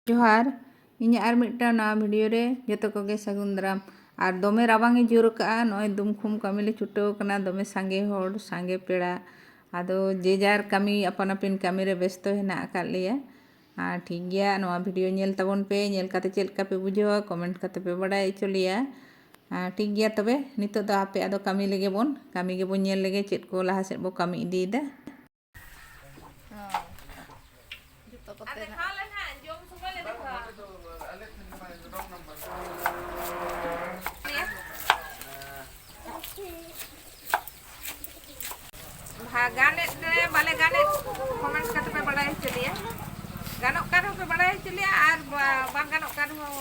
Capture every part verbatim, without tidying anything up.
ᱡᱚᱦᱟᱨ, ᱤᱧᱟᱹᱜ ᱟᱨ ᱢᱤᱫᱴᱟᱝ ᱱᱟᱣᱟ ᱵᱷᱤᱰᱤᱭᱳ ᱨᱮ ᱡᱚᱛᱚ ᱠᱚᱜᱮ ᱥᱟᱹᱜᱩᱱ ᱫᱟᱨᱟᱢ᱾ ᱟᱨ ᱫᱚᱢᱮ ᱨᱟᱵᱟᱝ ᱮ ᱡᱳᱨ ᱟᱠᱟᱜᱼᱟ, ᱱᱚᱜᱼᱚᱭ ᱫᱩᱢᱠᱷᱩᱢ ᱠᱟᱹᱢᱤ ᱞᱮ ᱪᱷᱩᱴᱟᱹᱣ ᱟᱠᱟᱱᱟ, ᱫᱚᱢᱮ ᱥᱟᱸᱜᱮ ᱦᱚᱲ, ᱥᱟᱸᱜᱮ ᱯᱮᱲᱟ᱾ ᱟᱫᱚ ᱡᱮ ᱡᱟᱨ ᱠᱟᱹᱢᱤ, ᱟᱯᱟᱱ ᱟᱹᱯᱤᱱ ᱠᱟᱹᱢᱤ ᱨᱮ ᱵᱮᱥᱛᱚ ᱦᱮᱱᱟᱜ ᱟᱠᱟᱫ ᱞᱮᱭᱟ᱾ ᱟᱨ ᱴᱷᱤᱠ ᱜᱮᱭᱟ, ᱱᱚᱣᱟ ᱵᱷᱤᱰᱤᱭᱳ ᱧᱮᱞ ᱛᱟᱵᱚᱱ ᱯᱮ, ᱧᱮᱞ ᱠᱟᱛᱮ ᱪᱮᱫ ᱞᱮᱠᱟ ᱯᱮ ᱵᱩᱡᱷᱟᱹᱣᱟ, ᱠᱚᱢᱮᱱᱴ ᱠᱟᱛᱮ ᱯᱮ ᱵᱟᱲᱟᱭ ᱦᱚᱪᱚ ᱞᱮᱭᱟ᱾ ᱟᱨ ᱴᱷᱤᱠ ᱜᱮᱭᱟ, ᱛᱚᱵᱮ ᱱᱤᱛᱚᱜ ᱫᱚ ᱟᱯᱮ ᱟᱫᱚ ᱠᱟᱹᱢᱤ ᱞᱮᱜᱮ ᱵᱚᱱ, ᱠᱟᱹᱢᱤ ᱜᱮᱵᱚᱱ ᱧᱮᱞ ᱞᱮᱜᱮ ᱪᱮᱫ ᱠᱚ ᱞᱟᱦᱟ ᱥᱮᱫ ᱵᱚ ᱠᱟᱹᱢᱤ ᱤᱫᱤᱭᱮᱫᱟ᱾ ᱡᱚᱛᱚ ᱠᱚᱛᱮ ᱱᱟᱜ᱾ ᱵᱷᱟ-, ᱜᱟᱱᱮᱫ ᱨᱮ ᱵᱟᱞᱮ ᱜᱟᱱᱮᱫ, ᱠᱚᱢᱮᱱᱴ ᱠᱟᱛᱮ ᱯᱮ ᱵᱟᱲᱟᱭ ᱦᱚᱪᱚ ᱞᱮᱭᱟ᱾ ᱜᱟᱱᱚᱜ ᱠᱟᱱ ᱨᱮᱦᱚᱸ ᱯᱮ ᱵᱟᱲᱟᱭ ᱦᱚᱪᱚ ᱞᱮᱭᱟ, ᱟᱨ ᱵᱟ-, ᱵᱟᱝ ᱜᱟᱱᱚᱜ ᱠᱟᱱ ᱨᱮᱦᱚᱸ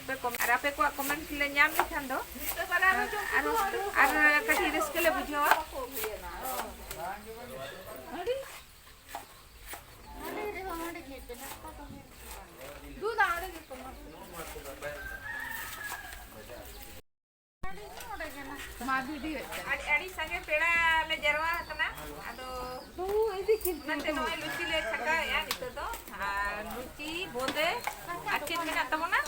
ᱯᱮ ᱠᱚᱢᱮᱱᱴ᱾ ᱟᱨ ᱟᱯᱮ ᱠᱚᱣᱟᱜ ᱠᱚᱢᱮᱱᱴ ᱞᱮ ᱧᱟᱢ ᱞᱮᱠᱷᱟᱱ ᱫᱚ, ᱟᱨ, ᱟᱨ ᱠᱟᱹᱴᱤᱡ ᱨᱟᱹᱥᱠᱟᱹ ᱞᱮ ᱵᱩᱡᱷᱟᱹᱣᱟ᱾ ᱟᱹᱰᱤ, ᱟᱹᱰᱤ ᱥᱟᱸᱜᱮ ᱯᱮᱲᱟ ᱞᱮ ᱡᱟᱨᱣᱟ ᱟᱠᱟᱱᱟ᱾ ᱟᱫᱚ ᱚᱱᱟᱛᱮ ᱱᱚᱜᱼᱚᱭ ᱞᱩᱪᱤ ᱞᱮ ᱪᱷᱟᱸᱠᱟᱣᱮᱫᱼᱟ ᱱᱤᱛᱚᱜ ᱫᱚ᱾ ᱟᱨ ᱞᱩᱪᱤ, ᱵᱳᱸᱫᱮ, ᱟᱨ ᱪᱮᱫ ᱢᱮᱱᱟᱜ ᱛᱟᱵᱚᱱᱟ?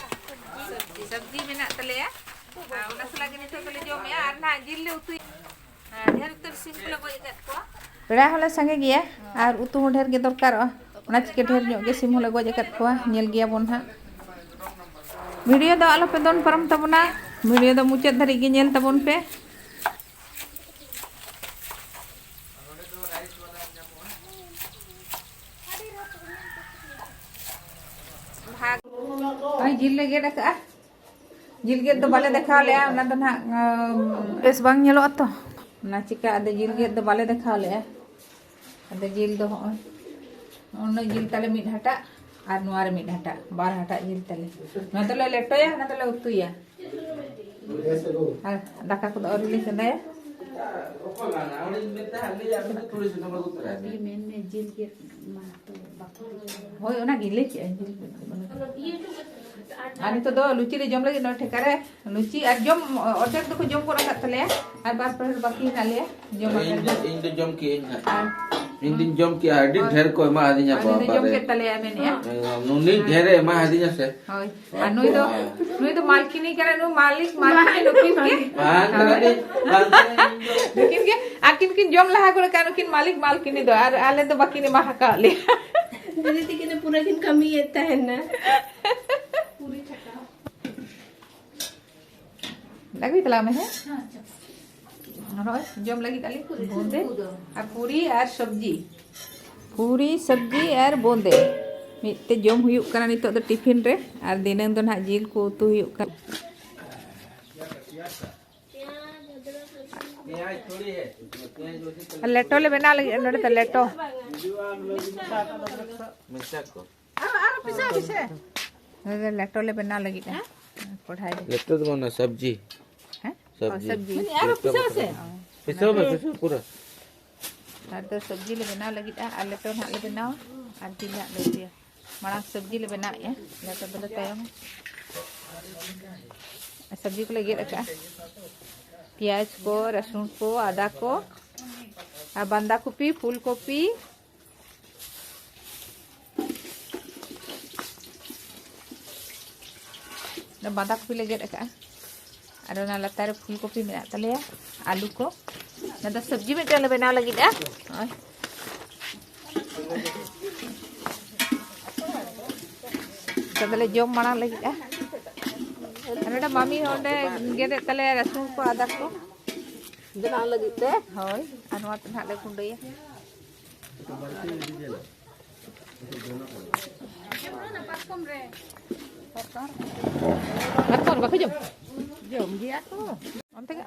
ᱥᱚᱵᱽᱡᱤ ᱢᱮᱱᱟᱜ ᱛᱟᱞᱮᱭᱟ᱾ ᱟᱨ ᱚᱱᱟ ᱥᱟᱞᱟᱜ ᱜᱮ ᱱᱤᱛᱚᱜ ᱫᱚᱞᱮ ᱡᱚᱢᱮᱫᱼᱟ᱾ ᱟᱨ ᱱᱟᱦᱟᱜ ᱡᱤᱞ ᱞᱮ ᱩᱛᱩᱭᱟ᱾ ᱟᱨ ᱰᱷᱮᱨ ᱩᱛᱟᱹᱨ ᱥᱤᱢ ᱠᱚᱞᱮ ᱜᱚᱡ ᱟᱠᱟᱫ ᱠᱚᱣᱟ᱾ ᱯᱮᱲᱟ ᱦᱚᱸᱞᱮ ᱥᱟᱸᱜᱮ ᱜᱮᱭᱟ ᱟᱨ ᱩᱛᱩ ᱦᱚᱸ ᱰᱷᱮᱨ ᱜᱮ ᱫᱚᱨᱠᱟᱨᱚᱜᱼᱟ᱾ ᱚᱱᱟ ᱪᱤᱠᱟᱹ ᱰᱷᱮᱨ ᱧᱚᱜ ᱜᱮ ᱥᱤᱢ ᱦᱚᱸᱞᱮ ᱜᱚᱡ ᱟᱠᱟᱫ ᱠᱚᱣᱟ, ᱧᱮᱞ ᱜᱮᱭᱟᱵᱚᱱ ᱦᱟᱸᱜ᱾ ᱵᱷᱤᱰᱤᱭᱳ ᱫᱚ ᱟᱞᱚᱯᱮ ᱫᱚᱱ ᱯᱟᱨᱚᱢ ᱛᱟᱵᱚᱱᱟ, ᱵᱷᱤᱰᱤᱭᱳ ᱫᱚ ᱢᱩᱪᱟᱹᱫ ᱫᱷᱟᱹᱨᱤᱡ ᱜᱮ ᱧᱮᱞ ᱛᱟᱵᱚᱱ ᱯᱮ᱾ ᱵᱷᱟᱜᱽ᱾ ᱱᱚᱜᱼᱚᱭ ᱡᱤᱞ ᱞᱮ ᱜᱮᱫ ᱟᱠᱟᱜᱼᱟ᱾ ᱡᱤᱞ ᱜᱮᱫ ᱫᱚ ᱵᱟᱞᱮ ᱫᱮᱠᱷᱟᱣ ᱞᱮᱜᱼᱟ, ᱚᱱᱟ ᱫᱚ ᱱᱟᱦᱟᱜ, ᱟᱸ, ᱵᱮᱥ ᱵᱟᱝ ᱧᱮᱞᱚᱜᱼᱟ ᱛᱚ, ᱚᱱᱟ ᱪᱤᱠᱟ ᱟᱫᱚ ᱡᱤᱞ ᱜᱮᱫ ᱫᱚ ᱵᱟᱞᱮ ᱫᱮᱠᱷᱟᱣ ᱞᱮᱜᱼᱟ᱾ ᱟᱫᱚ ᱡᱤᱞ ᱫᱚ ᱦᱚᱸᱜᱼᱚᱭ ᱩᱱᱟᱹᱜ ᱡᱤᱞ ᱛᱟᱞᱮ ᱢᱤᱫ ᱦᱟᱴᱟᱜ ᱟᱨ ᱱᱚᱣᱟ ᱨᱮ ᱢᱤᱫ ᱦᱟᱴᱟᱜ, ᱵᱟᱨ ᱦᱟᱴᱟᱜ ᱡᱤᱞ ᱛᱟᱞᱮ᱾ ᱚᱱᱟ ᱫᱚᱞᱮ ᱞᱮᱴᱚᱭᱟ, ᱚᱱᱟ ᱫᱚᱞᱮ ᱩᱛᱩᱭᱟ᱾ ᱟᱨ ᱫᱟᱠᱟ ᱠᱚᱫᱚ ᱟᱹᱣᱨᱤ ᱞᱮ ᱪᱚᱸᱫᱟᱭᱟ᱾ ᱢᱮᱱ ᱢᱮ, ᱡᱤᱞ ᱜᱮᱫ ᱢᱟ ᱛᱚ ᱵᱟᱠᱚ ᱦᱳᱭ, ᱚᱱᱟ ᱜᱮ ᱞᱟᱹᱭ ᱠᱮᱜᱼᱟ, ᱡᱤᱞ ᱜᱮᱫ ᱫᱚ ᱵᱟᱹᱱᱩᱜ᱾ ᱟᱨ ᱱᱤᱛᱚᱜ ᱫᱚ ᱞᱩᱪᱤ ᱞᱮ ᱡᱚᱢ ᱞᱟᱹᱜᱤᱫ ᱱᱚᱣᱟ ᱴᱷᱮᱠᱟ ᱨᱮ ᱞᱩᱪᱤ ᱟᱨ ᱡᱚᱢ, ᱚᱨᱫᱷᱮᱠ ᱫᱚᱠᱚ ᱡᱚᱢ ᱜᱚᱫ ᱟᱠᱟᱫ ᱛᱟᱞᱮᱭᱟ ᱟᱨ ᱵᱟᱨ ᱯᱮ ᱦᱚᱲ ᱵᱟᱹᱠᱤ ᱦᱮᱱᱟᱜ ᱞᱮᱭᱟ᱾ ᱡᱚᱢ ᱤᱧ ᱫᱚ, ᱟᱠᱟᱫ ᱤᱧ ᱫᱚ ᱡᱚᱢ ᱠᱮᱜᱼᱟᱹᱧ ᱦᱟᱸᱜ᱾ ᱟᱨ ᱤᱧ ᱫᱩᱧ ᱡᱚᱢ ᱠᱮᱜᱼᱟ, ᱟᱹᱰᱤ ᱰᱷᱮᱨ ᱠᱚ ᱮᱢᱟ ᱟᱹᱫᱤᱧᱟ, ᱩᱱᱤ ᱫᱚ ᱡᱚᱢ ᱵᱟᱵᱟ ᱨᱮ᱾ ᱠᱮᱫ ᱛᱟᱞᱮᱭᱟ ᱢᱮᱱᱮᱜᱼᱟ᱾ ᱮᱠᱫᱚᱢ, ᱱᱩᱱᱤ ᱰᱷᱮᱨᱮ ᱮᱢᱟ ᱟᱹᱫᱤᱧᱟ ᱥᱮ᱾ ᱦᱳᱭ᱾ ᱟᱨ ᱱᱩᱭ ᱫᱚ, ᱱᱩᱭ ᱫᱚ ᱢᱟᱞᱠᱤᱱᱤ ᱠᱟᱱᱟ, ᱱᱩᱭ ᱢᱟᱞᱤᱠ, ᱢᱟᱞᱠᱤᱱᱤ ᱱᱩᱠᱤᱱ ᱜᱮ᱾ ᱵᱟᱝ ᱠᱟᱱᱟ ᱫᱤ, ᱵᱟᱝ ᱠᱟᱱᱟ ᱤᱧ ᱫᱚ᱾ ᱱᱩᱠᱤᱱ ᱜᱮ, ᱟᱹᱠᱤᱱ ᱠᱤᱱ ᱡᱚᱢ ᱞᱟᱦᱟ ᱜᱚᱫ ᱠᱟᱜᱼᱟ, ᱱᱩᱠᱤᱱ ᱢᱟᱞᱤᱠ, ᱢᱟᱞᱠᱤᱱᱤ ᱫᱚ, ᱟᱨ ᱟᱞᱮ ᱫᱚ ᱵᱟᱹᱠᱤᱱ ᱮᱢᱟ ᱟᱠᱟᱫ ᱞᱮᱭᱟ᱾ ᱫᱤᱫᱤ ᱛᱤᱠᱤᱱ ᱫᱚ ᱯᱩᱨᱟᱹ ᱠᱤᱱ ᱠᱟᱹᱢᱤᱭᱮᱫ ᱛᱟᱦᱮᱱᱟ᱾ ᱟᱹᱜᱩᱭ ᱛᱟᱞᱟᱝ ᱢᱮ, ᱦᱮᱸ? ᱱᱚᱜᱼᱚᱭ ᱡᱚᱢ ᱞᱟᱹᱜᱤᱫ ᱟᱞᱮ ᱵᱚᱱᱫᱮ ᱟᱨ ᱯᱩᱨᱤ ᱟᱨ ᱥᱚᱵᱽᱡᱤ᱾ ᱯᱩᱨᱤ, ᱥᱚᱵᱽᱡᱤ ᱟᱨ ᱵᱚᱱᱫᱮ᱾ ᱢᱤᱫ ᱛᱮ ᱡᱚᱢ ᱦᱩᱭᱩᱜ ᱠᱟᱱᱟ ᱱᱤᱛᱚᱜ ᱫᱚ ᱴᱤᱯᱷᱤᱱ ᱨᱮ, ᱟᱨ ᱫᱷᱤᱱᱟᱹᱝ ᱫᱚ ᱱᱟᱦᱟᱜ ᱡᱤᱞ ᱠᱚ ᱩᱛᱩ ᱦᱩᱭᱩᱜ ᱠᱟᱱᱟ᱾ ᱟᱨ ᱞᱮᱴᱚ ᱞᱮ ᱵᱮᱱᱟᱣ ᱞᱟᱹᱜᱤᱫ ᱱᱚᱰᱮ ᱫᱚ ᱞᱮᱴᱚ᱾ ᱟᱨᱚ, ᱟᱨᱚ ᱯᱤᱥᱟᱹ, ᱯᱤᱥᱟᱹ᱾ ᱱᱚᱰᱮ ᱫᱚ ᱞᱮᱴᱚ ᱞᱮ ᱵᱮᱱᱟᱣ ᱞᱟᱹᱜᱤᱫᱼᱟ᱾ ᱠᱚᱲᱦᱟᱭ ᱨᱮ᱾ ᱞᱮᱴᱚ ᱫᱚ ᱵᱟᱝ, ᱥᱚᱵᱽᱡᱤ᱾ ᱦᱮᱸ? ᱥᱚᱵᱽᱡᱤ᱾ ᱚ, ᱥᱚᱵᱽᱡᱤ᱾ ᱢᱟᱱᱮ ᱟᱨᱚ ᱞᱮᱴᱚ ᱯᱤᱥᱟᱹ ᱵᱟᱠᱷᱨᱟ᱾ ᱥᱮ? ᱯᱤᱥᱟᱹ ᱢᱮ, ᱯᱤᱥᱟᱹ ᱯᱩᱨᱟᱹ᱾ ᱟᱨ ᱫᱚ ᱥᱚᱵᱽᱡᱤ ᱞᱮ ᱵᱮᱱᱟᱣ ᱞᱟᱹᱜᱤᱫᱼᱟ, ᱟᱨ ᱞᱮᱴᱚ ᱱᱟᱦᱟᱜ ᱞᱮ ᱵᱮᱱᱟᱣᱟ, ᱟᱨ ᱡᱤᱞ ᱱᱟᱦᱟᱜ ᱞᱮ ᱩᱛᱩᱭᱟ᱾ ᱢᱟᱲᱟᱝ ᱥᱚᱵᱽᱡᱤ ᱞᱮ ᱵᱮᱱᱟᱣᱮᱫᱼᱟ, ᱞᱮᱴᱚ ᱫᱚᱞᱮ ᱛᱟᱭᱚᱢᱟ᱾ ᱟᱨ ᱥᱚᱵᱽᱡᱤ ᱠᱚᱞᱮ ᱜᱮᱫ ᱟᱠᱟᱫᱼᱟ, ᱯᱮᱸᱭᱟᱡᱽ ᱠᱚ, ᱨᱟᱹᱥᱩᱱ ᱠᱚ, ᱟᱫᱟ ᱠᱚ, ᱟᱨ ᱵᱟᱸᱫᱷᱟ ᱠᱚᱯᱤ, ᱯᱷᱩᱞ ᱠᱚᱯᱤ, ᱚᱱᱟ ᱵᱟᱸᱫᱷᱟ ᱠᱚᱯᱤ ᱞᱮ ᱜᱮᱫ ᱟᱠᱟᱫᱼᱟ᱾ ᱟᱨ ᱚᱱᱟ ᱞᱟᱛᱟᱨ ᱨᱮ ᱯᱷᱩᱞ ᱠᱚᱯᱤ ᱢᱮᱱᱟᱜ ᱛᱟᱞᱮᱭᱟ, ᱟᱹᱞᱩ ᱠᱚ᱾ ᱚᱱᱟ ᱫᱚ ᱥᱚᱵᱽᱡᱤ ᱢᱤᱫᱴᱟᱝ ᱞᱮ ᱵᱮᱱᱟᱣ ᱞᱟᱹᱜᱤᱫᱼᱟ᱾ ᱱᱚᱜᱼᱚᱭ᱾ ᱱᱤᱛᱚᱜ ᱫᱚᱞᱮ ᱡᱚᱢ ᱢᱟᱲᱟᱝ ᱞᱟᱹᱜᱤᱫᱼᱟ᱾ ᱟᱨ ᱱᱚᱰᱮ ᱢᱟᱢᱤ ᱦᱚᱸ ᱚᱸᱰᱮ ᱜᱮᱫᱮᱫ ᱛᱟᱞᱮᱭᱟ ᱨᱟᱹᱥᱩᱱ ᱠᱚ, ᱟᱫᱟ ᱠᱚ᱾ ᱵᱮᱱᱟᱣ ᱞᱟᱹᱜᱤᱫ ᱛᱮ? ᱦᱳᱭ, ᱟᱨ ᱱᱚᱣᱟ ᱛᱮ ᱱᱟᱦᱟᱜ ᱞᱮ ᱜᱩᱸᱰᱟᱹᱭᱟ᱾ ᱟᱨ ᱠᱚᱨ ᱵᱟᱠᱚ ᱡᱚᱢ? ᱡᱚᱢ ᱜᱮᱭᱟ ᱠᱚ᱾ ᱚᱱᱛᱮ ᱜᱮ᱾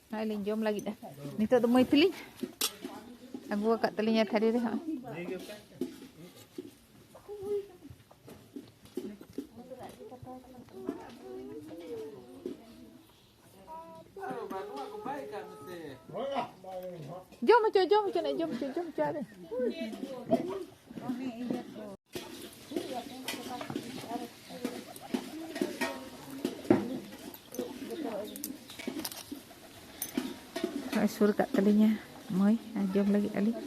ᱱᱚᱜᱼᱚᱭ ᱞᱤᱧ ᱡᱚᱢ ᱞᱟᱹᱜᱤᱫᱼᱟ᱾ ᱱᱤᱛᱚᱜ ᱫᱚ ᱢᱟᱹᱭ ᱛᱟᱹᱞᱤᱧ ᱟᱹᱜᱩ ᱟᱠᱟᱫ ᱛᱟᱹᱞᱤᱧᱟ ᱛᱷᱟᱹᱨᱤ ᱨᱮ ᱦᱚᱸᱜᱼᱚᱭ᱾ ᱡᱚᱢ ᱦᱚᱪᱚ, ᱡᱚᱢ ᱦᱚᱪᱚ ᱱᱮ, ᱡᱚᱢ ᱦᱚᱪᱚ, ᱡᱚᱢ ᱦᱚᱪᱚ ᱟᱞᱮ᱾ ᱱᱚᱜᱼᱚᱭ ᱥᱩᱨ ᱠᱟᱜ ᱛᱟᱹᱞᱤᱧᱟ ᱢᱟᱹᱭ, ᱟᱨ ᱡᱚᱢ ᱞᱟᱹᱜᱤᱫ ᱟᱹᱞᱤᱧ᱾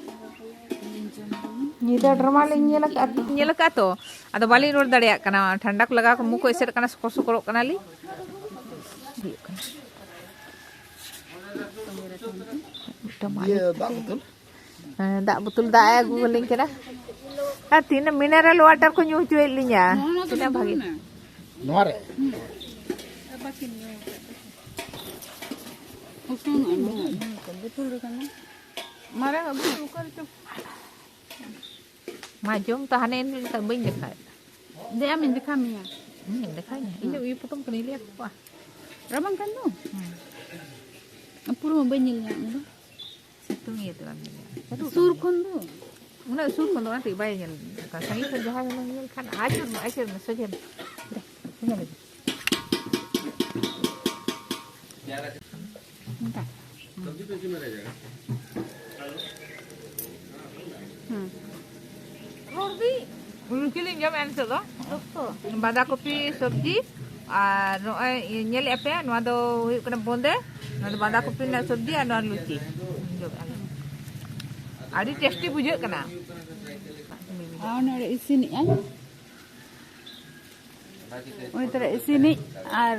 ᱧᱤᱫᱟᱹ ᱰᱨᱟᱢᱟ ᱞᱤᱧ ᱧᱮᱞ ᱟᱠᱟᱫᱼᱟ ᱛᱚ᱾ ᱧᱮᱞ ᱟᱠᱟᱫᱼᱟ ᱛᱚ, ᱟᱫᱚ ᱵᱟᱹᱞᱤᱧ ᱨᱚᱲ ᱫᱟᱲᱮᱭᱟᱜ ᱠᱟᱱᱟ᱾ ᱴᱷᱟᱱᱰᱟ ᱠᱚ ᱞᱟᱜᱟᱣ ᱠᱚ, ᱢᱩ ᱠᱚ ᱮᱥᱮᱫ ᱠᱟᱱᱟ, ᱥᱚᱠᱚᱨ ᱥᱚᱠᱚᱨᱚᱜ ᱠᱟᱱᱟᱞᱤᱧ᱾ ᱦᱩᱭᱩᱜ ᱠᱟᱱᱟ᱾ ᱢᱤᱫᱴᱟᱝ ᱢᱟᱹᱞᱤ᱾ ᱤᱭᱟᱹ, ᱫᱟᱜ ᱵᱳᱛᱚᱞ? ᱦᱮᱸ, ᱫᱟᱜ ᱵᱳᱛᱚᱞ, ᱫᱟᱜ ᱮ ᱟᱹᱜᱩ ᱟᱹᱞᱤᱧ ᱠᱟᱱᱟ᱾ ᱟᱨ ᱛᱤᱱᱟᱹᱜ mineral water ᱠᱚ ᱧᱩ ᱦᱚᱪᱚᱭᱮᱫ ᱞᱤᱧᱟ᱾ ᱱᱚᱣᱟ ᱫᱚ ᱛᱤᱱᱟᱹᱜ ᱵᱷᱟᱜᱮ᱾ ᱱᱚᱣᱟ ᱨᱮ? ᱦᱩᱸ᱾ ᱟᱨ ᱵᱟᱹᱠᱤᱱ ᱧᱩ ᱟᱠᱟᱫ ᱫᱚ᱾ ᱩᱥᱩᱞ ᱧᱚᱜ ᱵᱳᱛᱚᱞ ᱨᱮ ᱠᱟᱱᱟ᱾ ᱢᱟᱨᱟᱝ ᱟᱹᱜᱩ ᱚᱠᱟ ᱨᱮᱪᱚ᱾ ᱢᱟ ᱡᱚᱢ ᱛᱚ, ᱦᱟᱱᱮ ᱮᱱ ᱦᱤᱞᱳᱜ ᱞᱮᱠᱟ ᱵᱟᱹᱧ ᱫᱮᱠᱷᱟᱣᱮᱫ᱾ ᱫᱮ, ᱟᱢᱤᱧ ᱫᱮᱠᱷᱟ ᱢᱮᱭᱟ᱾ ᱤᱧ ᱫᱮᱠᱷᱟᱣ ᱢᱮᱭᱟ? ᱤᱧ ᱫᱚ ᱤᱭᱟᱹ ᱯᱚᱛᱚᱢ ᱠᱟᱹᱱᱟᱹᱧ, ᱞᱟᱹᱭ ᱟᱠᱚ ᱠᱚᱣᱟ᱾ ᱨᱟᱵᱟᱝ ᱠᱟᱱ ᱫᱚ᱾ ᱦᱮᱸ᱾ ᱯᱩᱨᱟᱹ ᱢᱟ ᱵᱟᱹᱧ ᱧᱮᱞ ᱧᱟᱢ ᱮᱫᱟ᱾ ᱥᱤᱛᱩᱝ ᱤᱭᱟᱹᱛᱮ ᱵᱟᱢ ᱧᱮᱞ ᱧᱟᱢ ᱮᱫᱟ᱾ ᱥᱩᱨ ᱠᱷᱚᱱ ᱫᱚ᱾ ᱩᱱᱟᱹᱜ ᱥᱩᱨ ᱠᱷᱚᱱ ᱫᱚ ᱚᱱᱟ ᱛᱮᱜᱮ ᱵᱟᱭ ᱧᱮᱞ ᱧᱟᱢ ᱮᱫᱟ᱾ ᱥᱟᱺᱜᱤᱧ ᱠᱷᱚᱱ ᱡᱟᱦᱟᱸᱭ ᱜᱮᱢ ᱧᱮᱞ ᱠᱷᱟᱱ, ᱟᱹᱪᱩᱨ ᱢᱮ, ᱟᱹᱪᱩᱨ ᱢᱮ, ᱥᱚᱡᱷᱮ ᱢᱮ᱾ ᱫᱮ, ᱥᱚᱡᱷᱮ ᱢᱮ᱾ ᱚᱱᱠᱟ᱾ ᱦᱩᱸ᱾ ᱨᱩᱴᱤ ᱞᱤᱧ ᱡᱚᱢᱮᱫᱼᱟ ᱱᱤᱛᱚᱜ ᱫᱚ᱾ ᱵᱟᱸᱫᱷᱟ ᱠᱚᱯᱤ ᱥᱚᱵᱽᱡᱤ ᱟᱨ ᱱᱚᱜᱼᱚᱭ ᱧᱮᱞᱮᱫᱼᱟ ᱯᱮ, ᱱᱚᱣᱟ ᱫᱚ ᱦᱩᱭᱩᱜ ᱠᱟᱱᱟ ᱵᱚᱱᱫᱮ, ᱱᱚᱣᱟ ᱫᱚ ᱵᱟᱸᱫᱷᱟ ᱠᱚᱯᱤ ᱨᱮᱱᱟᱜ ᱥᱚᱵᱽᱡᱤ ᱟᱨ ᱱᱚᱣᱟ ᱞᱩᱪᱤ ᱡᱚᱢᱮᱫᱼᱟ ᱞᱮ᱾ ᱟᱹᱰᱤ tasty ᱵᱩᱡᱷᱟᱹᱜ ᱠᱟᱱᱟ᱾ ᱟᱨ ᱱᱚᱰᱮ ᱤᱥᱤᱱᱮᱜᱼᱟᱭ᱾ ᱩᱱᱤ ᱛᱚᱨᱟ ᱤᱥᱤᱱᱤᱡ ᱟᱨ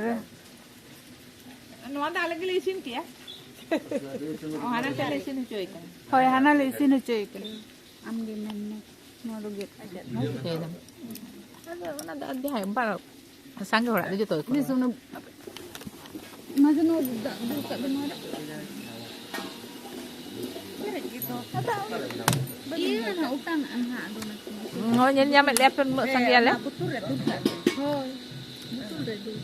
ᱱᱚᱣᱟ ᱫᱚ ᱟᱞᱮ ᱜᱮᱞᱮ ᱤᱥᱤᱱ ᱠᱮᱭᱟ᱾ ᱚ, ᱦᱟᱱᱟ ᱛᱮᱞᱮ ᱤᱥᱤᱱ ᱦᱚᱪᱚᱭ ᱠᱟᱱᱟ᱾ ᱦᱳᱭ, ᱦᱟᱱᱟ ᱞᱮ ᱤᱥᱤᱱ ᱦᱚᱪᱚᱭ ᱠᱟᱱᱟ᱾ ᱟᱢ ᱜᱮ ᱢᱮᱱ ᱢᱮ, ᱱᱚᱣᱟ ᱫᱚ ᱜᱮᱫ ᱠᱟᱛᱮᱫ ᱫᱚ᱾ ᱪᱤᱠᱟᱹᱭ ᱫᱟᱢ? ᱟᱫᱚ ᱚᱱᱟ ᱫᱚ ᱟᱨ ᱡᱟᱦᱟᱸᱭ ᱵᱟᱨ ᱥᱟᱸᱜᱮ ᱦᱚᱲᱟᱜ ᱫᱚ ᱡᱚᱛᱚ ᱜᱮᱠᱚ ᱵᱮᱥ, ᱨᱚᱦᱚᱭᱟ᱾ ᱚᱱᱟ ᱢᱟᱡᱷᱮ ᱱᱚᱣᱟ ᱫᱟᱜ ᱫᱩᱞ ᱠᱟᱜ ᱵᱮᱱ ᱱᱚᱣᱟ ᱨᱮ᱾ ᱤᱭᱟᱹ ᱱᱟᱦᱟᱜ ᱚᱴᱟᱝ ᱱᱟᱦᱟᱜ ᱟᱫᱚ ᱚᱱᱟ ᱠᱚ᱾ ᱦᱳᱭ, ᱧᱮᱞ ᱧᱟᱢᱮᱫ ᱞᱮᱭᱟ ᱯᱮ ᱩᱱᱟᱹᱜ ᱥᱟᱸᱜᱮᱭᱟᱞᱮ᱾ ᱚᱱᱟ ᱵᱩᱛᱩᱞ ᱨᱮ ᱫᱩᱞ ᱠᱟᱜ ᱵᱮᱱ᱾ ᱦᱳᱭ, ᱵᱩᱛᱩᱞ ᱨᱮ ᱫᱩᱞ᱾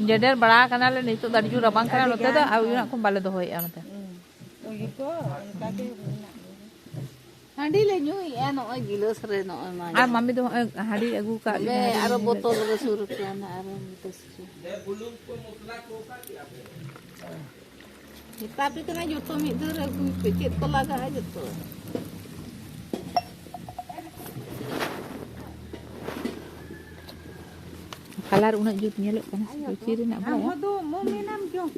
ᱡᱮᱰᱮᱨ ᱵᱟᱲᱟ ᱠᱟᱱᱟᱞᱮ ᱱᱤᱛᱚᱜ ᱫᱚ, ᱟᱹᱰᱤ ᱡᱳᱨ ᱨᱟᱵᱟᱝ ᱠᱟᱱᱟ ᱟᱹᱰᱤ ᱱᱚᱛᱮ ᱫᱚ, ᱜᱟᱱ᱾ ᱟᱨ ᱩᱭᱩ ᱦᱟᱸᱜ ᱠᱷᱚᱱ ᱵᱟᱞᱮ ᱫᱚᱦᱚᱭᱮᱫᱼᱟ ᱱᱚᱛᱮ᱾ ᱦᱩᱸ᱾ ᱩᱭᱩ ᱠᱚ ᱚᱱᱠᱟ ᱜᱮ ᱢᱮᱱᱟᱜ ᱜᱮᱭᱟ᱾ ᱦᱟᱺᱰᱤ ᱞᱮ ᱧᱩᱭᱮᱫᱼᱟ ᱱᱚᱜᱼᱚᱭ ᱜᱤᱞᱟᱹᱥ ᱨᱮ, ᱱᱚᱜᱼᱚᱭ ᱢᱟ ᱟᱨ ᱡᱟᱢ᱾ ᱢᱟᱢᱤ ᱫᱚ ᱦᱚᱸᱜᱼᱚᱭ ᱦᱟᱺᱰᱤ ᱟᱹᱜᱩ ᱠᱟᱜ ᱫᱚᱢᱮ ᱞᱤᱧᱟ, ᱦᱟᱺᱰᱤ ᱟᱨᱚ ᱞᱤᱧ ᱧᱩ ᱞᱮᱫ᱾ ᱵᱚᱛᱚᱞ ᱨᱮ ᱥᱩᱨ ᱠᱟᱱᱟ, ᱟᱨᱚ ᱢᱤᱫᱴᱮᱱ ᱥᱩᱨ᱾ ᱢᱮᱛᱟ ᱯᱮ ᱠᱟᱱᱟ ᱡᱚᱛᱚ ᱢᱤᱫ ᱫᱷᱟᱣ ᱨᱮ ᱟᱹᱜᱩᱭ ᱯᱮ, ᱪᱮᱫ ᱠᱚ ᱞᱟᱜᱟᱜᱼᱟ ᱡᱚᱛᱚ᱾ ᱠᱟᱞᱟᱨ ᱩᱱᱟᱹᱜ ᱡᱩᱛ ᱧᱮᱞᱚᱜ ᱠᱟᱱᱟ ᱥᱮ ᱞᱩᱪᱤ ᱨᱮᱱᱟᱜ, ᱟᱢ ᱵᱟᱲᱟᱭᱟ? ᱦᱚᱸ ᱫᱚ ᱢᱚᱢᱮᱱᱟᱢ ᱡᱚᱢ᱾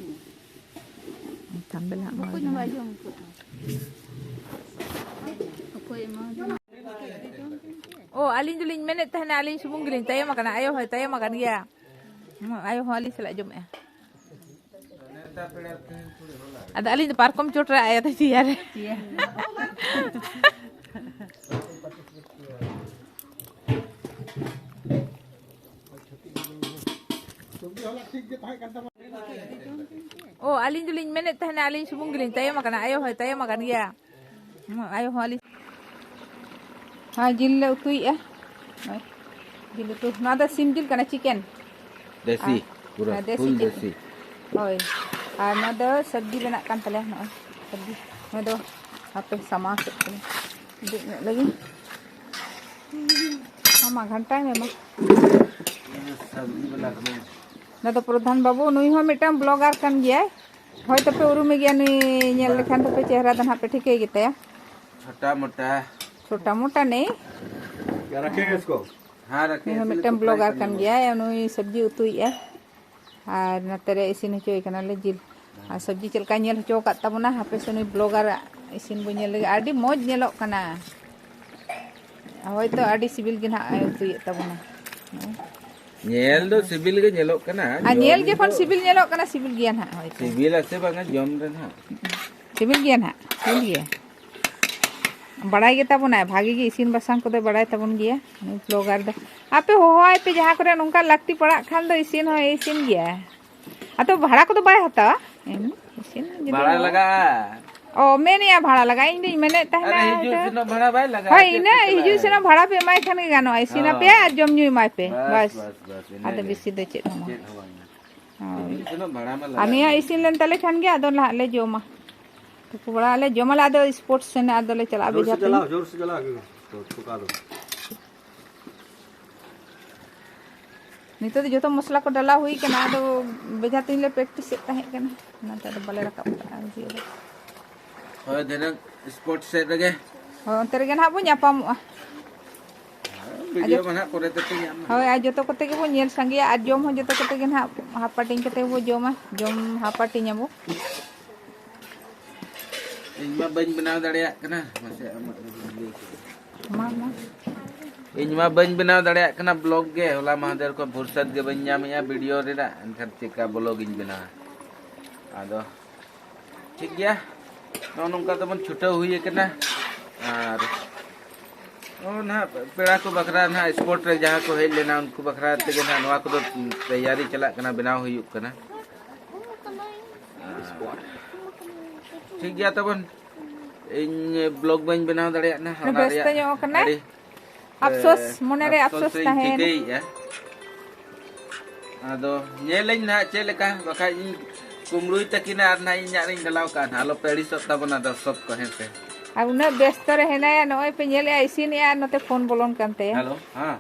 ᱵᱟᱠᱚ ᱧᱟᱢᱟ ᱡᱚᱢ ᱠᱚ᱾ ᱚᱠᱚᱭ ᱮᱢᱟ? ᱚ, ᱟᱹᱞᱤᱧ ᱫᱚᱞᱤᱧ ᱢᱮᱱᱮᱫ ᱛᱟᱦᱮᱱᱟ, ᱟᱹᱞᱤᱧ ᱥᱩᱢᱩᱝ ᱜᱮᱞᱤᱧ ᱛᱟᱭᱚᱢ ᱟᱠᱟᱱᱟ, ᱟᱭᱳ ᱦᱚᱸᱭ ᱛᱟᱭᱚᱢ ᱟᱠᱟᱱ ᱜᱮᱭᱟ᱾ ᱦᱩᱸ, ᱟᱭᱳ ᱦᱚᱸ ᱟᱹᱞᱤᱧ ᱥᱟᱞᱟᱜ ᱡᱚᱢᱮᱜᱼᱟ᱾ ᱟᱫᱚ ᱟᱹᱞᱤᱧ ᱫᱚ ᱯᱟᱨᱠᱚᱢ ᱪᱚᱴ ᱨᱮ, ᱟᱭᱳ ᱫᱚ ᱪᱮᱭᱟᱨ ᱨᱮ᱾ ᱚ, ᱟᱹᱞᱤᱧ ᱫᱚᱞᱤᱧ ᱢᱮᱱᱮᱫ ᱛᱟᱦᱮᱱᱟ, ᱟᱹᱞᱤᱧ ᱥᱩᱢᱩᱝ ᱜᱮᱞᱤᱧ ᱛᱟᱭᱚᱢ ᱟᱠᱟᱱᱟ, ᱟᱭᱳ ᱦᱚᱸᱭ ᱛᱟᱭᱚᱢ ᱟᱠᱟᱱ ᱜᱮᱭᱟ᱾ ᱦᱩᱸ, ᱟᱭᱳ ᱦᱚᱸ ᱟᱹᱞᱤᱧ᱾ ᱦᱮᱸ, ᱡᱤᱞ ᱞᱮ ᱩᱛᱩᱭᱮᱫᱼᱟ᱾ ᱦᱳᱭ, ᱡᱤᱞ ᱩᱛᱩ᱾ ᱱᱚᱣᱟ ᱫᱚ ᱥᱤᱢ ᱡᱤᱞ ᱠᱟᱱᱟ, ᱪᱤᱠᱮᱱ᱾ ᱫᱮᱥᱤ, ᱟᱨ ᱯᱩᱨᱟᱹ ᱦᱮᱸ, ᱫᱮᱥᱤ ᱯᱷᱩᱞ ᱪᱤᱠᱮᱱ᱾ ᱫᱮᱥᱤ᱾ ᱦᱳᱭ, ᱟᱨ ᱱᱚᱣᱟ ᱫᱚ ᱥᱚᱵᱽᱡᱤ ᱵᱮᱱᱟᱜ ᱠᱟᱱ ᱛᱟᱞᱮᱭᱟ᱾ ᱱᱚᱜᱼᱚᱭ ᱥᱚᱵᱽᱡᱤ, ᱱᱚᱣᱟ ᱫᱚ ᱦᱟᱯᱮ ᱥᱟᱢᱟᱝ ᱥᱮᱫ ᱠᱷᱚᱱ ᱩᱫᱩᱜ ᱧᱚᱜ ᱞᱮᱜᱤᱧ᱾ ᱢᱟ, ᱢᱟ, ᱜᱷᱟᱱᱴᱟᱭ ᱢᱮ, ᱢᱟ᱾ ᱥᱚᱵᱽᱡᱤ ᱵᱟᱞᱟ ᱠᱟᱱᱟ᱾ ᱱᱚᱣᱟ ᱫᱚ ᱯᱨᱚᱫᱷᱟᱱ ᱵᱟᱹᱵᱩ, ᱱᱩᱭ ᱦᱚᱸ ᱢᱤᱫᱴᱟᱝ ᱵᱞᱚᱜᱟᱨ ᱠᱟᱱ ᱜᱮᱭᱟᱭ᱾ ᱦᱳᱭ, ᱛᱚᱯᱮ ᱩᱨᱩᱢᱮ ᱜᱮᱭᱟ, ᱱᱩᱭ ᱧᱮᱞ ᱞᱮᱠᱷᱟᱱ ᱛᱚᱯᱮ ᱪᱮᱦᱨᱟ ᱫᱚ ᱱᱟᱦᱟᱜ ᱯᱮ ᱴᱷᱤᱠᱟᱹᱭ ᱜᱮᱛᱟᱭᱟ᱾ ᱪᱷᱳᱴᱟ ᱢᱳᱴᱟ᱾ ᱪᱷᱳᱴᱟ ᱢᱳᱴᱟ ᱱᱮᱭ᱾ ᱠᱭᱟ ᱨᱟᱠᱷᱮ ᱦᱟᱭ ᱤᱥᱠᱳ? ᱦᱮᱸ, ᱨᱟᱠᱷᱮ ᱱᱩᱭ ᱦᱚᱸ ᱤᱥᱠᱳ ᱢᱤᱫᱴᱟᱝ ᱯᱨᱟᱭ ᱵᱞᱚᱜᱟᱨ ᱠᱟᱱ ᱠᱟᱱ ᱜᱮᱭᱟ᱾ ᱜᱮᱭᱟᱭ, ᱱᱩᱭ ᱥᱚᱵᱽᱡᱤ ᱩᱛᱩᱭᱮᱫᱼᱟ᱾ ᱟᱨ ᱱᱚᱛᱮ ᱨᱮ ᱤᱥᱤᱱ ᱦᱚᱪᱚᱭᱮ ᱠᱟᱱᱟᱞᱮ ᱡᱤᱞ᱾ ᱟᱨ ᱥᱚᱵᱽᱡᱤ ᱪᱮᱫ ᱞᱮᱠᱟᱭ ᱧᱮᱞ ᱦᱚᱪᱚ ᱟᱠᱟᱫ ᱛᱟᱵᱚᱱᱟ, ᱦᱟᱯᱮ ᱥᱮ ᱱᱩᱭ ᱵᱞᱚᱜᱟᱨᱟᱜ ᱤᱥᱤᱱ ᱵᱚᱱ ᱧᱮᱞ ᱞᱮᱜᱮ᱾ ᱟᱹᱰᱤ ᱢᱚᱡᱽ ᱧᱮᱞᱚᱜ ᱠᱟᱱᱟ᱾ ᱦᱳᱭᱛᱳ ᱟᱹᱰᱤ ᱥᱤᱵᱤᱞ ᱜᱮ ᱱᱟᱦᱟᱜ ᱮ ᱩᱛᱩᱭᱮᱫ ᱛᱟᱵᱚᱱᱟ᱾ ᱧᱮᱞ ᱫᱚ ᱥᱤᱵᱤᱞ ᱜᱮ ᱧᱮᱞᱚᱜ ᱠᱟᱱᱟ, ᱟᱨ ᱡᱚᱢ ᱧᱮᱞ ᱡᱚᱠᱷᱚᱱ ᱫᱚ ᱥᱤᱵᱤᱞ ᱧᱮᱞᱚᱜ ᱠᱟᱱᱟ, ᱥᱤᱵᱤᱞ ᱜᱮᱭᱟ ᱱᱟᱦᱟᱜ ᱦᱳᱭᱛᱳ᱾ ᱥᱤᱵᱤᱞᱟ ᱥᱮ ᱵᱟᱝᱟ ᱡᱚᱢ ᱨᱮ ᱱᱟᱦᱟᱜ? ᱥᱤᱵᱤᱞ ᱜᱮᱭᱟ ᱱᱟᱦᱟᱜ, ᱥᱤᱵᱤᱞ ᱜᱮᱭᱟ᱾ ᱵᱟᱲᱟᱭ ᱜᱮ ᱛᱟᱵᱚᱱᱟᱭ, ᱵᱷᱟᱜᱤ ᱜᱮ ᱤᱥᱤᱱ ᱵᱟᱥᱟᱝ ᱠᱚᱫᱚᱭ ᱵᱟᱲᱟᱭ ᱛᱟᱵᱚᱱ ᱜᱮᱭᱟ ᱱᱩᱭ ᱵᱞᱚᱜᱟᱨ ᱫᱚ᱾ ᱟᱯᱮ ᱦᱚᱦᱚᱣᱟᱭ ᱯᱮ, ᱡᱟᱦᱟᱸ ᱠᱚᱨᱮ ᱱᱚᱝᱠᱟ ᱞᱟᱹᱠᱛᱤ ᱯᱟᱲᱟᱜ ᱠᱷᱟᱱ ᱫᱚ ᱤᱥᱤᱱ ᱦᱚᱸᱭ ᱤᱥᱤᱱ ᱜᱮᱭᱟ᱾ ᱟᱫᱚ ᱵᱷᱟᱲᱟ ᱠᱚᱫᱚ ᱵᱟᱭ ᱦᱟᱛᱟᱣᱟ, ᱮᱢᱱᱤ ᱤᱥᱤᱱ ᱡᱩᱫᱤ ᱵᱷᱟᱲᱟ ᱦᱚᱦᱚ-, ᱞᱟᱜᱟᱜᱼᱟ᱾ ᱚ, ᱢᱮᱱᱮᱜᱼᱟ ᱵᱷᱟᱲᱟ ᱞᱟᱜᱟᱜᱼᱟ, ᱤᱧ ᱫᱩᱧ ᱢᱮᱱᱮᱫ ᱛᱟᱦᱮᱱᱟ ᱟᱨᱮ ᱦᱤᱡᱩᱜ ᱦᱚᱭᱛᱳ᱾ ᱥᱮᱱᱚᱜ ᱵᱷᱟᱲᱟ ᱵᱟᱭ ᱞᱟᱜᱟᱜᱼᱟ, ᱦᱳᱭ, ᱪᱮᱫ ᱤᱱᱟᱹ ᱛᱮ ᱦᱤᱡᱩᱜ ᱞᱟᱜᱟᱜᱼᱟ? ᱥᱮᱱᱚᱜ ᱵᱷᱟᱲᱟ ᱯᱮ ᱮᱢᱟᱭ ᱠᱷᱟᱱ ᱜᱮ ᱜᱟᱱᱚᱜᱼᱟ, ᱤᱥᱤᱱ ᱦᱳᱭ᱾ ᱟᱯᱮᱭᱟ ᱟᱨ ᱡᱚᱢ ᱧᱩᱭ ᱮᱢᱟᱭ ᱯᱮ, ᱵᱟᱥ, ᱵᱟᱥ᱾ ᱵᱟᱥ, ᱵᱟᱥ, ᱤᱱᱟᱹ ᱟᱫᱚ ᱜᱮ᱾ ᱵᱮᱥᱤ ᱫᱚ ᱪᱮᱫ ᱦᱚᱸ ᱵᱟᱝ᱾ ᱪᱮᱫ ᱦᱚᱸ ᱵᱟᱝ᱾ ᱦᱳᱭ᱾ ᱦᱤᱡᱩᱜ ᱥᱮᱱᱚᱜ ᱵᱷᱟᱲᱟ ᱢᱟ ᱟᱨ ᱞᱟᱜᱟᱜ ᱱᱤᱭᱟᱹ ᱜᱮ᱾ ᱤᱥᱤᱱ ᱞᱮᱱ ᱛᱟᱞᱮ ᱠᱷᱟᱱ ᱜᱮ ᱟᱫᱚ ᱱᱟᱦᱟᱜ ᱞᱮ ᱡᱚᱢᱟ᱾ ᱛᱩᱯᱩ ᱵᱟᱲᱟ ᱟᱞᱮ, ᱡᱚᱢᱟᱞᱮ, ᱟᱫᱚ ᱥᱯᱳᱨᱴᱥ ᱮᱱᱮᱡ ᱟᱫᱚᱞᱮ ᱪᱟᱞᱟᱜᱼᱟ ᱡᱳᱨ ᱵᱮᱡᱷᱟ ᱥᱮ ᱛᱩᱧ᱾ ᱪᱟᱞᱟᱣ, ᱡᱳᱨ ᱥᱮ ᱪᱟᱞᱟᱣ, ᱛᱚ, ᱛᱷᱚᱠᱟ ᱫᱚ᱾ ᱱᱤᱛᱚᱜ ᱫᱚ ᱡᱚᱛᱚ ᱢᱚᱥᱞᱟ ᱠᱚ ᱰᱟᱞᱟᱣ ᱦᱩᱭ ᱠᱟᱱᱟ, ᱟᱫᱚ ᱵᱮᱡᱷᱟ ᱛᱩᱧ ᱞᱮ ᱯᱨᱮᱠᱴᱤᱥ ᱮᱫ ᱛᱟᱦᱮᱸ ᱠᱟᱱᱟ, ᱚᱱᱟᱛᱮ ᱟᱫᱚ ᱵᱟᱞᱮ ᱨᱟᱠᱟᱵ ᱠᱟᱜᱼᱟ ᱵᱷᱤᱰᱤᱭᱳ ᱫᱚ᱾ ᱦᱳᱭ, ᱫᱷᱤᱱᱟᱹᱝ ᱥᱯᱳᱨᱴᱥ ᱥᱮᱫ ᱨᱮᱜᱮ᱾ ᱦᱳᱭ, ᱚᱱᱛᱮ ᱨᱮᱜᱮ ᱱᱟᱦᱟᱜ ᱵᱚᱱ ᱧᱟᱯᱟᱢᱚᱜᱼᱟ᱾ ᱦᱳᱭ, ᱵᱷᱤᱰᱤᱭᱳ ᱟᱨ ᱢᱟ ᱱᱟᱦᱟᱜ ᱯᱚᱨᱮ ᱛᱮᱯᱮ ᱧᱟᱢᱟ᱾ ᱦᱳᱭ, ᱟᱨ ᱡᱚᱛᱚ ᱠᱚᱛᱮ ᱜᱮᱵᱚᱱ ᱧᱮᱞ ᱥᱟᱸᱜᱮᱭᱟ, ᱟᱨ ᱡᱚᱢ ᱦᱚᱸ ᱡᱚᱛᱚ ᱠᱚᱛᱮ ᱜᱮ ᱱᱟᱦᱟᱜ ᱦᱟᱯᱟᱴᱤᱧ ᱠᱟᱛᱮ ᱵᱚ ᱡᱚᱢᱟ, ᱡᱚᱢ ᱦᱟᱯᱟᱴᱤᱧ ᱟᱵᱚ᱾ ᱤᱧ ᱢᱟ ᱵᱟᱹᱧ ᱵᱮᱱᱟᱣ ᱫᱟᱲᱮᱭᱟᱜ ᱠᱟᱱᱟ᱾ ᱢᱟᱥᱮ ᱟᱢᱟᱜ ᱫᱚ ᱵᱟᱹᱧ ᱞᱟᱹᱭ ᱠᱮᱫᱟ᱾ ᱢᱟ, ᱢᱟ᱾ ᱤᱧ ᱢᱟ ᱵᱟᱹᱧ ᱵᱮᱱᱟᱣ ᱫᱟᱲᱮᱭᱟᱜ ᱠᱟᱱᱟ ᱵᱞᱚᱜ ᱜᱮ᱾ ᱦᱚᱞᱟ ᱢᱟᱦᱫᱮᱨ ᱠᱷᱚᱱ ᱯᱷᱩᱨᱥᱟᱫ ᱜᱮ ᱵᱟᱹᱧ ᱧᱟᱢᱮᱜᱼᱟ ᱵᱷᱤᱰᱤᱭᱳ ᱨᱮᱱᱟᱜ, ᱮᱱᱠᱷᱟᱱ ᱪᱮᱫᱠᱟ ᱵᱞᱚᱜ ᱤᱧ ᱵᱮᱱᱟᱣᱟ? ᱟᱫᱚ ᱴᱷᱤᱠ ᱜᱮᱭᱟ, ᱱᱚᱜᱼᱚ ᱱᱚᱝᱠᱟ ᱛᱮᱵᱚᱱ ᱪᱷᱩᱴᱟᱹᱣ ᱦᱩᱭ ᱟᱠᱟᱱᱟ᱾ ᱟᱨ ᱱᱚᱜᱼᱚ ᱱᱟᱦᱟᱜ ᱯᱮᱲᱟ ᱠᱚ ᱵᱟᱠᱷᱨᱟ ᱱᱟᱦᱟᱜ ᱥᱯᱳᱨᱴ ᱨᱮ ᱡᱟᱦᱟᱸ ᱠᱚ ᱦᱮᱡ ᱞᱮᱱᱟ, ᱩᱱᱠᱩ ᱵᱟᱠᱷᱨᱟ ᱛᱮᱜᱮ ᱱᱟᱦᱟᱜ ᱱᱚᱣᱟ ᱠᱚᱫᱚ ᱛᱮᱭᱟᱨᱤ ᱪᱟᱞᱟᱜ ᱠᱟᱱᱟ, ᱵᱮᱱᱟᱣ ᱦᱩᱭᱩᱜ ᱠᱟᱱᱟ᱾ ᱟᱨ ᱴᱷᱤᱠ ᱜᱮᱭᱟ ᱛᱟᱵᱚᱱ, ᱤᱧ ᱵᱞᱚᱜ ᱵᱟᱹᱧ ᱵᱮᱱᱟᱣ ᱫᱟᱲᱮᱭᱟᱜ ᱠᱟᱱᱟ, ᱚᱱᱟ ᱵᱮᱥᱛᱚ ᱨᱮᱭᱟᱜ ᱧᱚᱜ ᱠᱟᱱᱟᱭ᱾ ᱟᱹᱰᱤ ᱟᱯᱥᱳᱥ, ᱮ, ᱢᱚᱱᱮᱨᱮ ᱟᱯᱥᱳᱥ ᱟᱯᱥᱳᱥ ᱤᱧ ᱛᱟᱦᱮᱱ᱾ ᱴᱷᱤᱠᱟᱹᱭᱮᱫᱼᱟ᱾ ᱟᱫᱚ ᱧᱮᱞᱟᱹᱧ ᱱᱟᱦᱟᱜ ᱪᱮᱫ ᱞᱮᱠᱟ, ᱵᱟᱠᱷᱟᱡ ᱤᱧ ᱠᱩᱢᱵᱽᱲᱩᱭ ᱛᱟᱹᱠᱤᱱᱟ ᱟᱨ ᱱᱟᱦᱟᱜ ᱤᱧᱟᱜ ᱨᱤᱧ ᱰᱟᱞᱟᱣ ᱠᱟᱜᱼᱟ ᱱᱟᱦᱟᱜ᱾ ᱟᱞᱚᱯᱮ ᱟᱹᱲᱤᱥᱚᱜ ᱛᱟᱵᱚᱱᱟ ᱫᱚᱨᱥᱚᱠ ᱠᱚ, ᱦᱮᱸ ᱥᱮ᱾ ᱟᱨ ᱩᱱᱟᱹᱜ ᱵᱮᱥᱛᱚ ᱨᱮ ᱦᱮᱱᱟᱭᱟ, ᱱᱚᱜᱼᱚᱭ ᱯᱮ ᱧᱮᱞᱮᱜᱼᱟ, ᱤᱥᱤᱱᱮᱜᱼᱟ ᱟᱨ ᱱᱚᱛᱮ ᱯᱷᱳᱱ ᱵᱚᱞᱚᱱ ᱠᱟᱱ ᱛᱟᱭᱟ᱾ ᱦᱮᱞᱳ, ᱦᱮᱸ,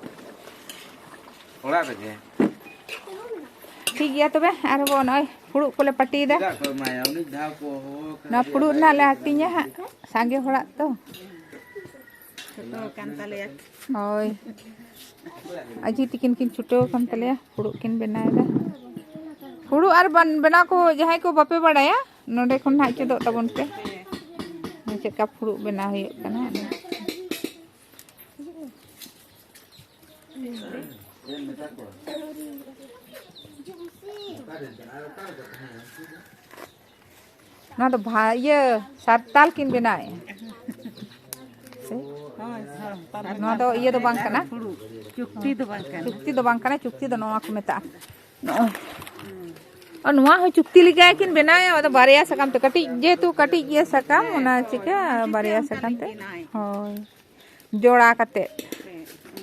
ᱚᱲᱟᱜ ᱨᱮᱜᱮ᱾ ᱴᱷᱤᱠ ᱜᱮᱭᱟ ᱛᱚᱵᱮ, ᱟᱨᱦᱚᱸ ᱱᱚᱜᱼᱚᱭ ᱯᱷᱩᱲᱩᱜ ᱠᱚᱞᱮ ᱯᱟᱹᱴᱤᱭᱮᱫᱟ᱾ ᱪᱮᱫᱟᱜ ᱠᱚ ᱮᱢᱟᱭᱟ? ᱩᱱᱤ ᱡᱟᱦᱟᱸ ᱠᱚ ᱦᱚᱦᱚ ᱟᱠᱟᱫ ᱱᱚᱣᱟ ᱯᱷᱩᱲᱩᱜ ᱨᱮᱱᱟᱜ ᱞᱮ ᱦᱟᱹᱴᱤᱧᱟ ᱦᱟᱸᱜ, ᱥᱟᱸᱜᱮ ᱦᱚᱲᱟᱜ ᱛᱚ᱾ ᱪᱷᱩᱴᱟᱹᱣ ᱟᱠᱟᱱ ᱛᱟᱞᱮᱭᱟ᱾ ᱦᱳᱭ, ᱟᱡᱤ ᱛᱤᱠᱤᱱ ᱠᱤᱱ ᱪᱷᱩᱴᱟᱹᱣ ᱟᱠᱟᱱ ᱛᱟᱞᱮᱭᱟ, ᱯᱷᱩᱲᱩᱜ ᱠᱤᱱ ᱵᱮᱱᱟᱣ ᱮᱫᱟ᱾ ᱯᱷᱩᱲᱩᱜ ᱟᱨ ᱵᱟᱱ-, ᱵᱮᱱᱟᱣ ᱠᱚ ᱡᱟᱦᱟᱸᱭ ᱠᱚ ᱵᱟᱯᱮ ᱵᱟᱲᱟᱭᱟ, ᱱᱚᱰᱮ ᱠᱷᱚᱱ ᱱᱟᱦᱟᱜ ᱪᱮᱫᱚᱜ ᱛᱟᱵᱚᱱ ᱯᱮ, ᱪᱮᱫ ᱞᱮᱠᱟ ᱯᱷᱩᱲᱩᱜ ᱵᱮᱱᱟᱣ ᱦᱩᱭᱩᱜ ᱠᱟᱱᱟ᱾ ᱱᱚᱣᱟ ᱫᱚ ᱵᱷᱟ-, ᱤᱭᱟᱹ, ᱥᱟᱨᱛᱟᱞ ᱠᱤᱱ ᱵᱮᱱᱟᱣᱮᱫᱼᱟ᱾ ᱥᱮ? ᱦᱳᱭ, ᱦᱳᱭ᱾ ᱱᱚᱣᱟ ᱫᱚ ᱤᱭᱟᱹ ᱫᱚ ᱵᱟᱝ ᱠᱟᱱᱟ᱾ ᱪᱩᱠᱛᱤ ᱫᱚ ᱵᱟᱝ ᱠᱟᱱᱟ᱾ ᱪᱩᱠᱛᱤ ᱫᱚ ᱵᱟᱝ ᱠᱟᱱᱟ, ᱪᱩᱠᱛᱤ ᱫᱚ ᱱᱚᱣᱟ ᱠᱚ ᱢᱮᱛᱟᱜᱼᱟ᱾ ᱱᱚᱜᱼᱚᱭ᱾ ᱟᱨ ᱱᱚᱣᱟ ᱦᱚᱸ ᱪᱩᱠᱛᱤ ᱞᱮᱠᱟ ᱠᱤᱱ ᱵᱮᱱᱟᱣᱮᱫᱼᱟ, ᱟᱫᱚ ᱵᱟᱨᱭᱟ ᱥᱟᱠᱟᱢ ᱛᱮ, ᱠᱟᱹᱴᱤᱡ, ᱡᱮᱦᱮᱛᱩ ᱠᱟᱹᱴᱤᱡ ᱜᱮᱭᱟ ᱥᱟᱠᱟᱢ, ᱚᱱᱟ ᱪᱤᱠᱟᱹ ᱵᱟᱨᱭᱟ ᱥᱟᱠᱟᱢ ᱛᱮ᱾ ᱦᱳᱭ᱾ ᱡᱚᱲᱟ ᱠᱟᱛᱮ᱾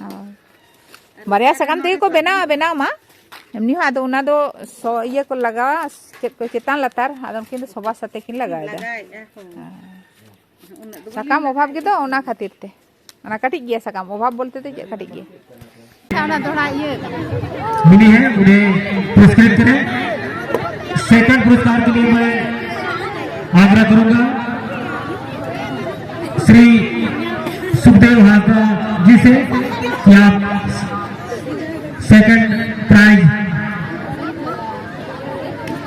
ᱦᱳᱭ᱾ ᱵᱟᱨᱭᱟ ᱥᱟᱠᱟᱢ ᱛᱮᱜᱮ ᱠᱚ ᱵᱮᱱᱟᱣᱟ, ᱵᱮᱱᱟᱣ ᱢᱟ᱾ ᱮᱢᱱᱤ ᱦᱚᱸ ᱟᱫᱚ ᱚᱱᱟ ᱫᱚ ᱥᱚ-, ᱤᱭᱟᱹ ᱠᱚ ᱞᱟᱜᱟᱣᱟ, ᱪᱮᱫ ᱠᱚ ᱪᱮᱛᱟᱱ ᱞᱟᱛᱟᱨ, ᱟᱫᱚ ᱩᱱᱠᱤᱱ ᱫᱚ ᱥᱚᱵᱟ ᱥᱟᱛᱮ ᱠᱤᱱ ᱞᱟᱜᱟᱣ ᱮᱫᱟ᱾ ᱞᱟᱜᱟᱣᱮᱫᱼᱟ ᱠᱚ᱾ ᱦᱮᱸ᱾ ᱩᱱᱟᱹᱜ ᱫᱚ ᱵᱟᱹᱞᱤᱧ ᱥᱟᱠᱟᱢ ᱚᱵᱷᱟᱵ ᱞᱟᱜᱟᱣᱮᱫᱼᱟ᱾ ᱜᱮᱫᱚ, ᱚᱱᱟ ᱠᱷᱟᱹᱛᱤᱨ ᱛᱮ᱾ ᱚᱱᱟ ᱠᱟᱹᱴᱤᱡ ᱜᱮᱭᱟ ᱥᱟᱠᱟᱢ, ᱚᱵᱷᱟᱵ ᱵᱚᱞᱛᱮ ᱫᱚ ᱪᱮᱫ ᱠᱟᱹᱴᱤᱡ ᱜᱮᱭᱟ? ᱚᱱᱟ ᱫᱚ ᱚᱱᱟ ᱤᱭᱟᱹ ᱠᱟᱱᱟ᱾ मिली है, उन्हें पुरस्कृत करें। सेकंड पुरस्कार के लिए मैं आग्रह करूंगा श्री सुखदेव हांसदा जी से कि आप सेकंड